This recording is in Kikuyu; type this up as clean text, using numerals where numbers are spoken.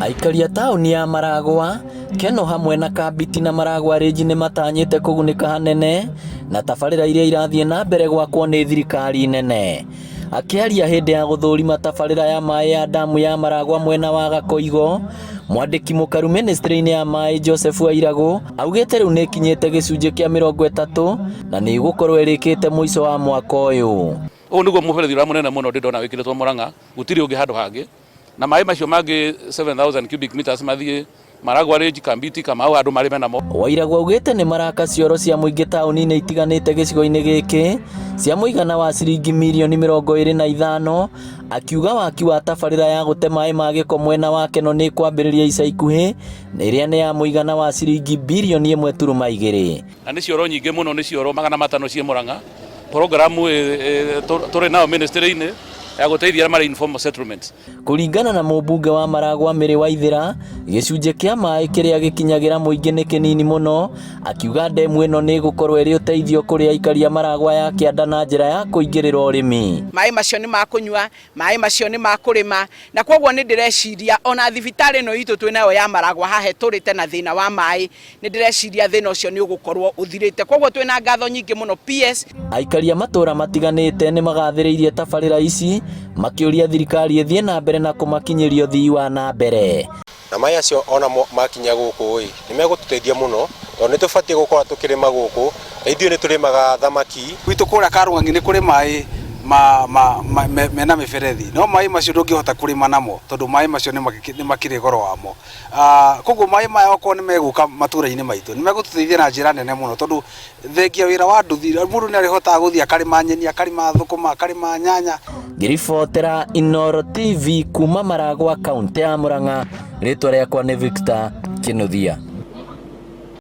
Aikari a taũni ya Maragwa, Keno hamwe na Kambiti na Maragwa Ridge nĩ matanyĩte kũgunĩka hanene na tabarĩra iria irathiĩ na mbere gwakwo nĩ thirikari nene. Akĩaria hĩndĩ ya gũthũrima tabarĩra ya maĩ ya damu ya Maragwa mwena wa Gakoigo, mwandĩki mũkaru ministry-inĩ ya maĩ Joseph Wairagũ augĩte rĩu nĩ ĩkinyĩte gĩcunjĩ kĩa 30 na nĩ ĩgũkorwo ĩrĩkĩte mũico wa mwaka ũyũ. Ũyũ nĩguo mũberethi ũrĩa mũnene mũno ndĩ ndona wĩkĩrĩtwo Murang'a, gũtirĩ ũngĩ handũ hangĩ. Na maĩ macio mangĩ 7,000 cubic meters mathiĩ Maragwa Ridge, Kambiti, Kamau andũ marĩme namo. Wairagũ augĩte nĩ maraka cioro cia mũingĩ taũni-inĩ itiganĩte gĩcigo-inĩ gĩkĩ cia mũigana wa ciringi mirioni 25, akiuga waki wa tabarĩra ya gũte maĩ ma gĩko mwena wa Keno nĩ ĩkwambĩrĩria ica ikuhĩ na ĩrĩa nĩ ya mũigana wa ciringi birioni 1.2. Na nĩ cioro nyingĩ mũno, nĩ cioro 500 ciĩ Murang'a. Programu tũrĩ nayo ministry-inĩ ya gũteithia arĩa marĩ informal settlements. Kũringana na mũmbunge wa Maragwa Mary Waithera, gĩcunjĩ kĩa maĩ kĩrĩa gĩkinyagĩra mũingĩ nĩ kĩnini mũno, akiuga ndemu ĩno nĩ ĩgũkorwo ĩrĩ ũteithio kũrĩ aikari a Maragwa ya kĩanda na njĩra ya kũingĩrĩra ũrĩmi. Maĩ macio nĩ ma kũnyua, maĩ macio nĩ ma kũrĩma, na kwoguo nĩ ndĩreciria ona thibitarĩ ĩno itũ twĩ nayo ya Maragwa haha ĩtũrĩte na thĩna wa maĩ, nĩ ndĩreciria thĩna ũcio nĩ ũgũkorwo ũthirĩte. Kwoguo twĩna ngatho nyingĩ mũno PS. Aikari a matũra matiganĩte nĩ magathĩrĩirie tabarĩra ici makĩũria thirikari ĩthiĩ na mbere na kũmakinyĩria ũthii wa na mbere. Na maĩ acio ona makinya gũkũ ĩ, nĩ megũtũteithia mũno tondũ nĩ tũbatiĩ gũkorwo tũkĩrĩma gũkũ, na ithuĩ nĩ tũrĩmaga thamaki. Gwitũ kũrĩa Karũng'ang'i nĩ kũrĩ maĩ ma, ma, ma, me, mena mĩberethi, no maĩ macio ndũngĩhota kũrĩma namo tondũ maĩ macio nĩ makĩrĩ goro wamo. Koguo maĩ maya okorwo nĩ megũka matũra-inĩ maitũ nĩ megũtũteithia na njĩra nene mũno tondũ thengia wĩra wa nduthi mũndũ nĩ arĩhotaga gũthiĩ akarĩma nyeni, akarĩma thũkũma, akarĩma nyanya. Ngĩribotera Inooro TV kuma Maragwa, kaũntĩ ya Murang'a, rĩtwa rĩakwa nĩ Victor Kinuthia.